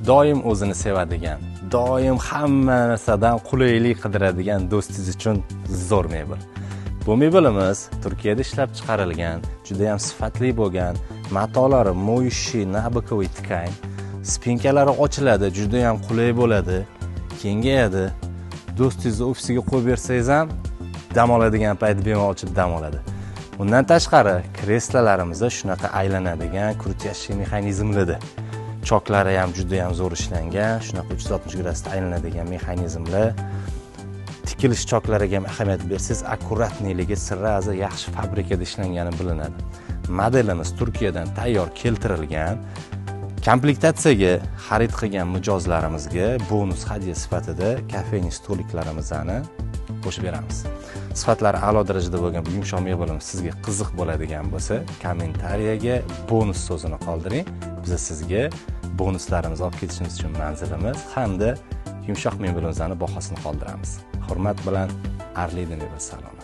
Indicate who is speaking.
Speaker 1: Doim o'zini sevadigan, doim hamma narsadan qulaylik qidiradigan do'stingiz uchun zo'r mebel. Bu mebelimiz Turkiyada ishlab chiqarilgan, juda ham sifatli bo'lgan, matolari моющий набоковый ткань, спинка lari ochiladi, juda ham qulay bo'ladi, kengayadi. Do'stingizni ofisiga qo'yib bersangiz ham dam oladigan payt bemalol ochib dam oladi. Undan tashqari kreslolarimizda shunaqa aylanadigan крутящий mexanizmlidir. Choklari ham juda ham zo'r ishlangan, shunaqa 360 gradusda aylanadigan mexanizmlar. Tikilish choklariga ham ahamiyat bersangiz, аккуратный ligi сразу yaxshi fabrikada ishlangani bilinadi. Modelimiz Turkiyadan tayyor keltirilgan. Komplektatsiyaga xarid qilgan mijozlarimizga bonus hadya sifatida кофейный stoliklarimizni qo'shib beramiz. Sifatlari a'lo darajada bo'lgan bu yumshoq mebelimiz sizga qiziq bo'ladigan bo'lsa, kommentariyaga bonus so'zini qoldiring. Biz sizga bonuslarimizni olib ketishimiz uchun manzilimiz hamda yumshoq mebelimizni bahosini qoldiramiz. Hurmat bilan, Arlida mebel saloni.